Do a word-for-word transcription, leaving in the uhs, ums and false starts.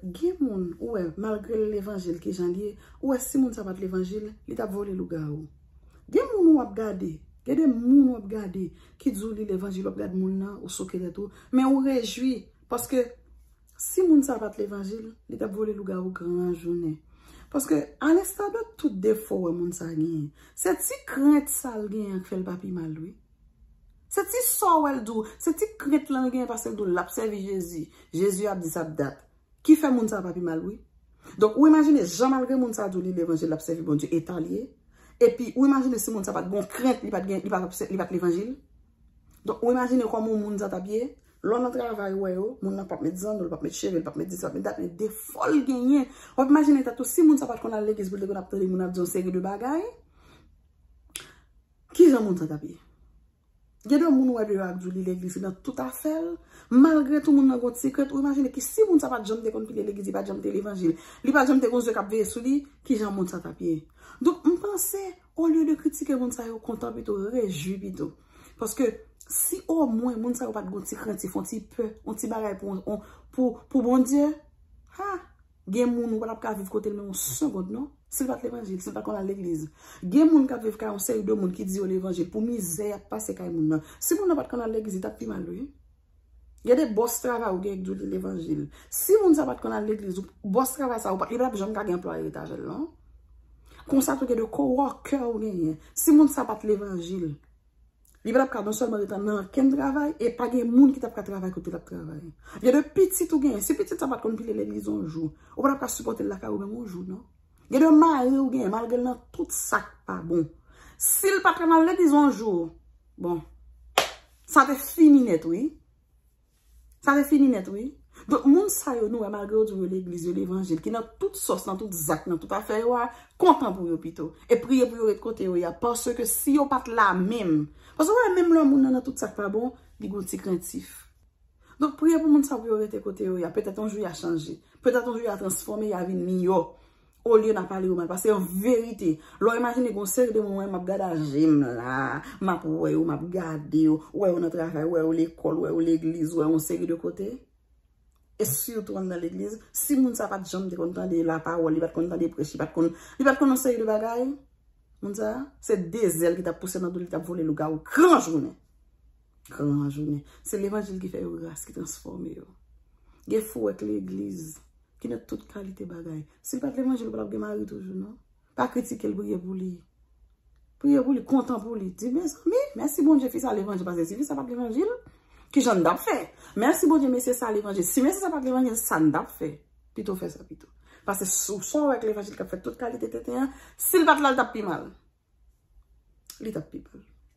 Gen moun, ou wè, malgre l levanjil, ki jan l ye, ou wè, si moun sa pa t levanjil, li t ap vole lougawou. Gen moun w ap gade, gen de moun w ap gade ki di w li levanjil, w ap gade moun nan, ou souke tèt ou, men ou rejwi, paske si moun sa pa t levanjil, li t ap vole lougawou gran jounen. Paske, alensta de tout defo wè moun sa genyen, se ti krent sa l genyen k fè l pa pi mal, wi. Se ti sa w wè l di w, se ti krent lan l genyen paske l di w l ap sèvi Jezi. Jezi ap di sa ap dat. Ki fè moun sa pa pi mal, wi. Donk, ou imajine jan malgre moun sa di w li levanjil, l ap sèvi Bondye, eta l ye. Epi, ou imajine si moun sa pa t gon krent, li pa t gen, li pa t ap sè- li pa t levanjil. Donk, ou imajine kòman moun sa t ap ye. Lè w nan travay, ou wè yo, moun nan p ap met zanno, l p ap met cheve, l p ap met di sa, met dat, men defo l genyen. W ap imajine tèt ou, si moun sa pa t konn al legliz pou l te konn ap tande moun ap di yon seri de bagay, ki jan moun sa t ap ye? Gen de moun ou wè deyò ak di w li legliz, li nan tout afè l. Malgre tou moun nan gon ti krent, ou imajine ki si moun sa pa t janm te konn pile legliz, li pa t janm te levanjil, li pa t janm te gon zye k ap veye sou li, ki jan moun sa t ap ye? Donk, m panse, olye de kritike moun sa yo, kontan pito, rejwi pito. Paske si omwen moun sa yo pa t gon ti krentif, yon ti pè, yon ti bagay pou, pou, pou Bondye, ha, gen moun ou pa t ap ka viv kote l menm yon segond, non. Si l pa t levanjil, si l pa t konn al legliz. Gen moun k ap viv kay yon seri de moun ki di yo levanjil pou mizè y ap pase kay moun nan. Si moun nan pa t konn al legliz, li t ap pi mal, wi. Gen de bòs travay ou gen k di w li levanjil. Si moun sa pa t konn al legliz, ou- bòs travay sa, ou pa- li pa t ap janm ka gen anplwaye ret avè l, non. Konsa tou gen de coworker ou genyen. Si moun sa pa t levanjil, li pa t ap ka non sèlman ret nan ankenn travay, e pa gen moun ki t ap ka travay kote l ap travay. Gen de pitit ou genyen, si pitit sa pa t konn pile legliz yon jou, ou pa t ap ka sipòte l lakay ou menm yon jou, non. Gen de mari ou genyen, malgre l nan tout sa k pa bon. Si l pa t konn al legliz yon jou, bon, sa te fini nèt, wi. Sa te fini nèt, wi. Donk, moun sa yo, nou wè, malgre yo di yo legliz, yo levanjil, ki nan tout sòs, nan tout zak, nan tout afè yo a, kontan pou yo pito. E priye pou yo ret kote yo ye a, paske si yo pa t la menm, paske w wè, menm lè moun nan nan tout sa k pa bon, li gon ti krentif. Donk, priye pou moun sa pou yo rete kote yo ye a. Petèt yon jou y a chanje. Petèt yon jou y a transfòme, y a vin miyò. Olye n a pale yo mal. Paske an verite, lè w imajine gen yon seri de moun, wè, m ap gade a je m la, m ap wè yo, m ap gade yo, wè yo nan travay, wè yo lekòl, wè yo legliz, wè yo yon seri de kote. E sitou anndan legliz, si moun sa pa t janm te konn tande lapawòl, li pa t konn tande prèch, li pa t konn, li pa t konn yon seri de bagay, moun sa, se de zèl ki t ap pouse nan do l, li t ap vole lougawou gran jounen. Gran jounen. Se levanjil ki fè yo ras, ki transfòme yo. Gen fou ak legliz, ki nan tout kalite bagay. Si l pa t levanjil, ou pa t ap gen mari toujou, non. Pa kritike l, priye pou li. Priye pou li, kontan pou li. Di, mezanmi, mèsi Bondye, fi sa levanjil, paske si fi sa pa t levanjil, ki jan n t ap fè? Mèsi Bondye, mesye sa levanjil. Si mesye sa pa t levanjil, sa n t ap fè? Pito fè sa pito. Paske sou sa w wè k levanjil k ap fè tout kalite tenten an, si l pa t la, l t ap pi mal. Li t ap pi mal.